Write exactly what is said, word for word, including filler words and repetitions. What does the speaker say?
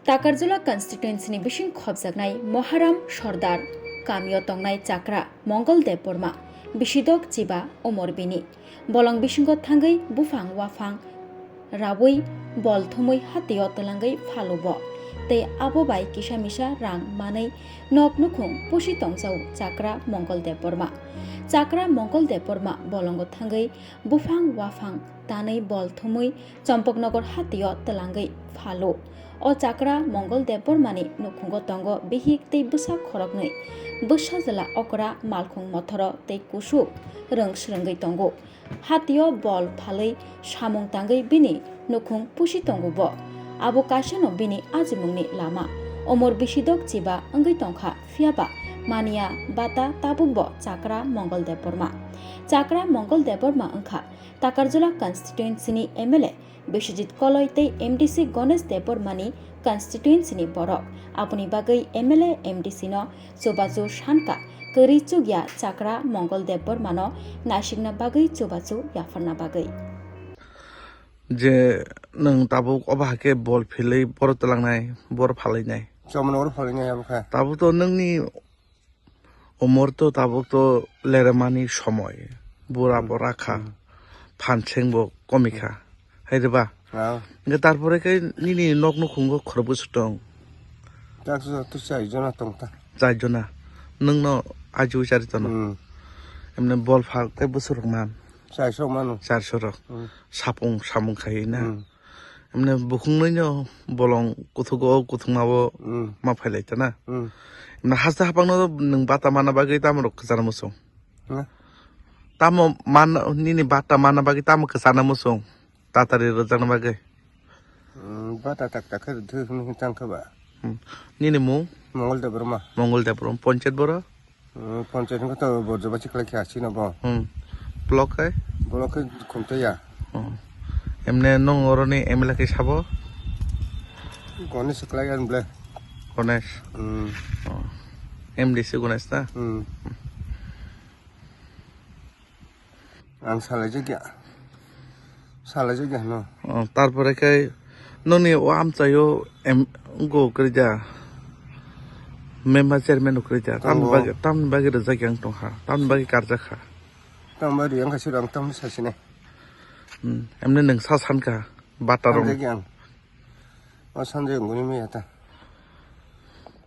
Takarjula constituency ni bising khopjaknai Moharam Sordar kamio tongnai chakra Mongol Debbarma, bisidok chiba umor bini. Bolong bisingo thangwi buphang waphang rawi bol thumwi hatio twlangwi phalo bo. Tei abo bai kisa misa rang manwi nok nukhung pusi tongjao chakra Mongol Debbarma. Chakra Mongol Debbarma bolongo thangwi buphang waphang tanwi bol thumwi Champaknagar hatio twlangwi phalo. O chakra Mongol Debbarmani nukhungo tongo bihik tei bwsa khoroknwi. Bwsa jwla okra malkhung mothoro tei kusuk rwng swrwngwi tongo. Hatio bol phalwi samung tangwi bini nukhung pusi tongo bo. Abo kaisano bini ajimungni lama. Omor bisidok chiba wngwi tongkha, phiyaba mania bata tabukbo chakra Mongol Debbarma. Chakra Mongol Debbarma wngkha Takarjula constituency ni M L A Biswajit Koloi tei M D C Ganesh Debbarmani constituency ni borok. Aboni bagwi M L A M D C no chubachu sankha, kwrwi chukya chakra Mongol Debbarmano naisikna bagwi chubachu yapharna bagwi. Je nwng tabuk obo hakhe bol philwi boro twlangnai, boro phalainai. Chomno oro phalainai abo kha. Tabuk to nwngni umor to tabuk to leremani somoi, bura Hmm. bo rakha, Hmm. phanseng bo komikha, hai reba? Ah. Hingke tarpore khe nini nok nukhungo khorokbwswk tong? Tak joto char jona tongta. Char jona. Nwngno ajiwi chari tono? Hmm. Emne bol phal tei bwswk rok man? Charso mano. Charso rok. Hmm. Sapung, samung khai na? Hmm. Emne bukhung nwi no bolong kuthuk o kuthukma bo Hmm. ma phai lai ta na. Hmm. Emne haste hapang no nwng bata mana bagwi tamo rok kwchana muchung. Hmm. Tamo man nini bata mana bagwi tamo kwchana muchung. Tatari rwjakna bagwi. Hmm, bata tak tak khe rwdhu hwnwi tang khe ba. Hmm. Nini mung? Mongol Debbarma. Mongol Debbarma. Ponchayat boro? Hmm, ponchayat wngkha to Borjobasi khlai khe asino bo. Hmm. Block hai? Block khe Khumtoya. Hmm. Emne nong oroni M L A khe sabo? Ganesh khlai ang ble. Ganesh? Hmm. Oh. M D C Ganesh ta? Hmm. Ang salaijak ya. Salaijak ya no. Oh, tarpore khe noni o amchaio em go kwrwida. Member chairman rok kwrwida. Tamni Tongo. Bagwi, tamni bagwi rwjak yang tongkha. Tamni bagwi karjak kha. Tamni bagwi yang kha sir ang tamni sasine. Hmm, emne nwng sa sankha. Bata rong. Sanjak yang. O Sanjay nguni maya ta.